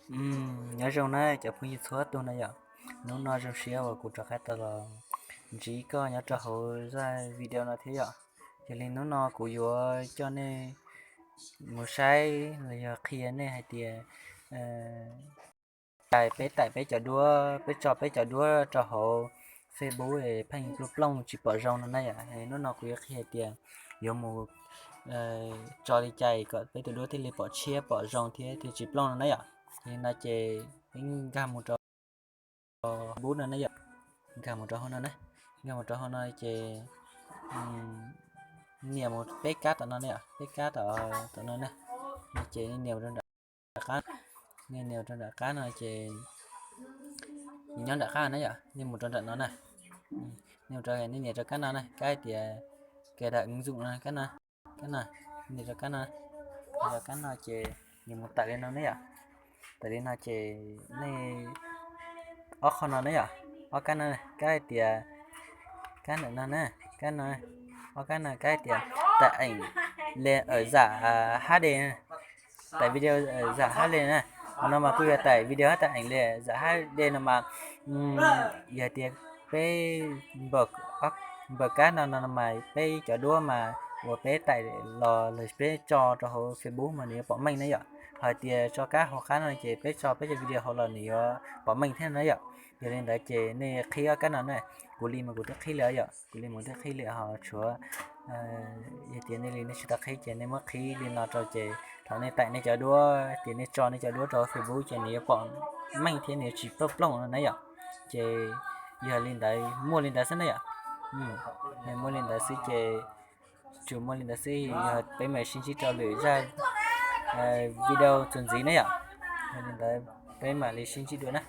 Nyob zoo na cov phooj ywg txhua tus na yom. Hnub no zoo siab uas kuv rov qab tau los ntsib koj nyob rau hauv zaj video no thiab yom. Yog li hnub no kuv yuav coj nej mus saib los yog qhia nej hais tias, cais peb taim peb cov duab, peb tso peb cov duab rau hauv Facebook es pheej plooj plooj tsis pom zoo no na yom. Hnub no kuv yuav qhia hais tias yuav mus tso li cas kom peb tus duab thiaj li pom tshiab pom zoo thiab thiaj tsis plooj no na yom. Li no ces peb nkag mus rau Facebook no na yom, nkag mus rau hauv no na, nkag mus rau hauv no ces nias mus peb kab tom no na yom, peb kab tom no na, ces nias mus rau nram qab, nias rau nram qab no ces nws nyob nram qab na yom, nej mus rau nram no na, nej mus rau, nej nias rau kab no na, kab hais tias cài đặt ứng dụng no, kab no, kab no, nias rau kab no, nias rau kab no ces nws mus tawm li no na yom. Tawm li no ces nej, ob qho no na yom, ob kab no, kab hais tias, kab ntawm no na, kab no, ob kab no kab hais tias tải ảnh lên ở dạng HD, tải video ở dạng HD na. Qhov no mas kuj yog tải video tải ảnh lên ở dạng HD no mas yog tias peb npawm kab no no mas peb cov duab mas uas peb tải los los peb tso rau hauv Facebook mas nws yuav pom meej na yom. Hos tias tso kab hauv qab no ces peb tso peb cov video hauv los nws yuav pom meej thiab na yom. Yog li ntawd ces nej qhib ob kab no na. Kuv li mas kuv twb qhib lawm yom, kuv li mas twb qhib lawm ho tshuav, yog tias nej li nej tsis tau qhib ces nej muab qhib li no rau ces thaum nej tải nej cov duab ces nej tso nej cov duab rau Facebook ces nws yuav pom meej thiab nws yuav tsis plooj plooj no na yom. Ces yog li ntawd muaj li ntawd xwb na yom. Muaj li ntawd xwb ces, tsuas muaj li ntawd xwb, yog peb mam sib ntsib rau lwm zaj video txuas ntxiv na yom. Yog li ntawd peb mam li sib ntsib dua na.